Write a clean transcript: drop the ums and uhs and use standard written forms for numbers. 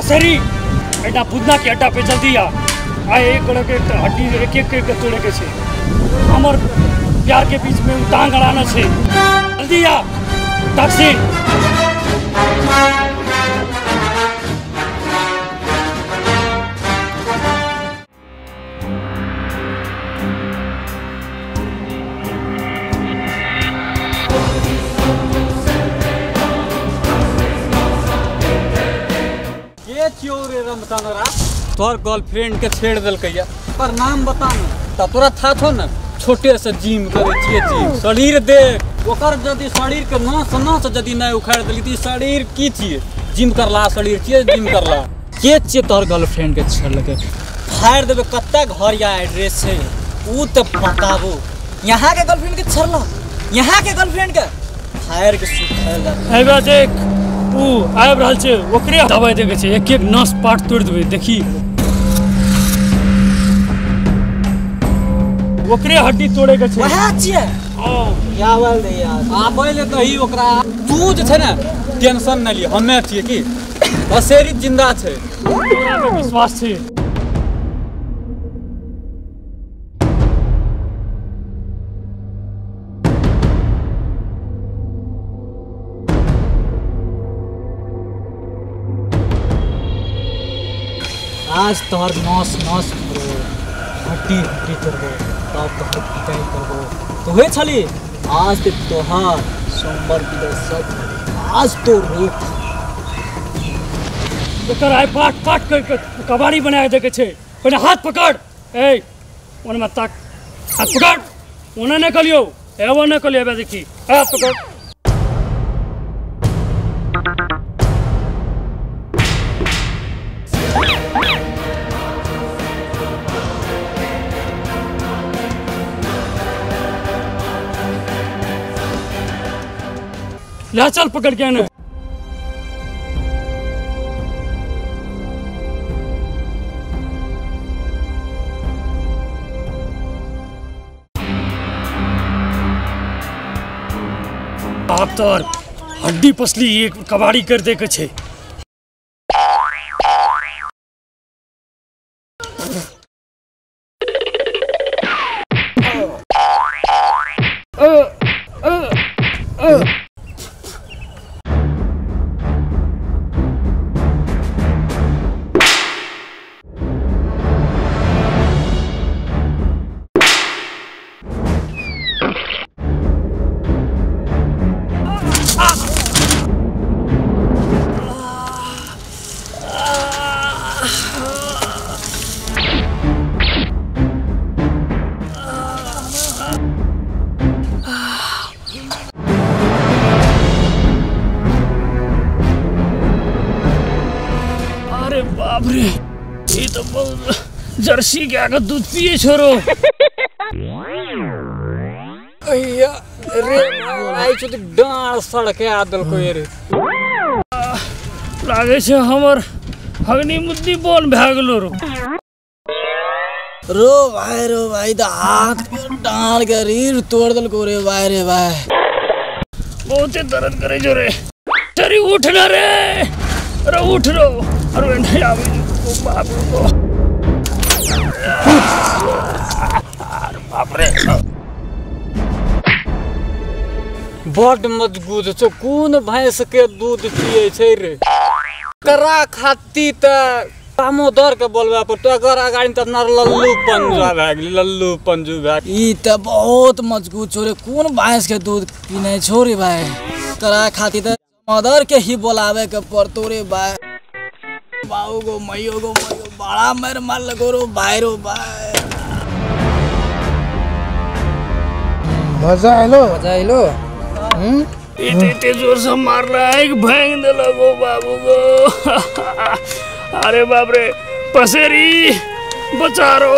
पसेरी एटा बुदना के अड्डा पे जल्दी आ। आए एक गोड़ा के हड्डी एक एक के तोड़े के छे, हमर प्यार के बीच में टांग अड़ाना छे। जल्दी आ टैक्सी। तोहर गर्लफ्रेंड के छेड़ देलकैया, पर नाम बता न त तोरा था थो न छोटे से जिम करे छिए। जिम शरीर देख ओकर, यदि शरीर के नस नस यदि नहीं उखाड़ देली त शरीर की छिए? जिम करला शरीर छिए, जिम करला के छिए तोहर गर्लफ्रेंड के छेड़लकै? फाड़ देबे। कत्ता घर या एड्रेस छै उ त बताबो। यहाँ के गर्लफ्रेंड के छेड़ला, यहाँ के गर्लफ्रेंड के फाड़ के सुखायल। एबा देख उ आबि रहल छै, ओकरे दवाई देके छै, एक एक नस पाट तोड़ि देबै। देखी ओकरे हड्डी तोड़े के छै। वएह छियै। हां यावल दे यार आबै ले दही ओकरा। तू जे छै ने टेंशन नै लिय, हमे छियै की बसेरी जिंदा छै, तोरा पे विश्वास छै। आज तोहर नस नस करबो, हड्डी हड्डी तोड़बो, तब तोहर पिटाई करबो। तो हुए छली आज ते तोहर सोमवार की सब आज तो रोक एकर आइ पाट पाट करके कबाड़ी बना देके छै। पहिले हाथ पकड़, ए ओनमे ताक, हाथ पकड़। ओने नहि कहलियौ, एबो नहि कहलियौ, एबे देखी हाथ पकड़। ला चल पकड़ के आने। आप तो हड्डी पसली एक कबाड़ी कर दे के छे। अरे बाप रे, ये तो बहुत जर्सी के आगे दूध पिए छोरो। रे आई छो डाँड़ सड़के आ देलको रे। लागे छे हमर हगनी मुद्दी बोन भए गेलो रो। रो भाई त हाथ डाँड़ के रीढ़ तोड़ देलको रे भाई रे भाई। बहुते दर्द करे जो रे। तेरी उठ ना रे, अरे उठ रो। अरे नहीं आवे बाप रे, अरे बाप रे बड मजबूत छौ। कोन भैंस के दूध पिए छै रे? करा खाती त दामोदर के बोलबे पड़तो। अगर अगाड़ी त अपना लल्लू पंजू भए गेलै, लल्लू पंजू भए। ई त बहुत मजबूत छौ रे, कोन भैंस के दूध पीने छौ रे भाई? करा खाती त दामोदर के ही बोलावे के पड़तो रे भाई। बाबू गो मैयो गो मैयो बड़ा मेर मार लगो रो भाई रो भाई। मजा आइलो, मजा आइलो। इतने जोर से मारला एक भैंग देलको बाबू गो। अरे बाप रे पसेरी बचा रो।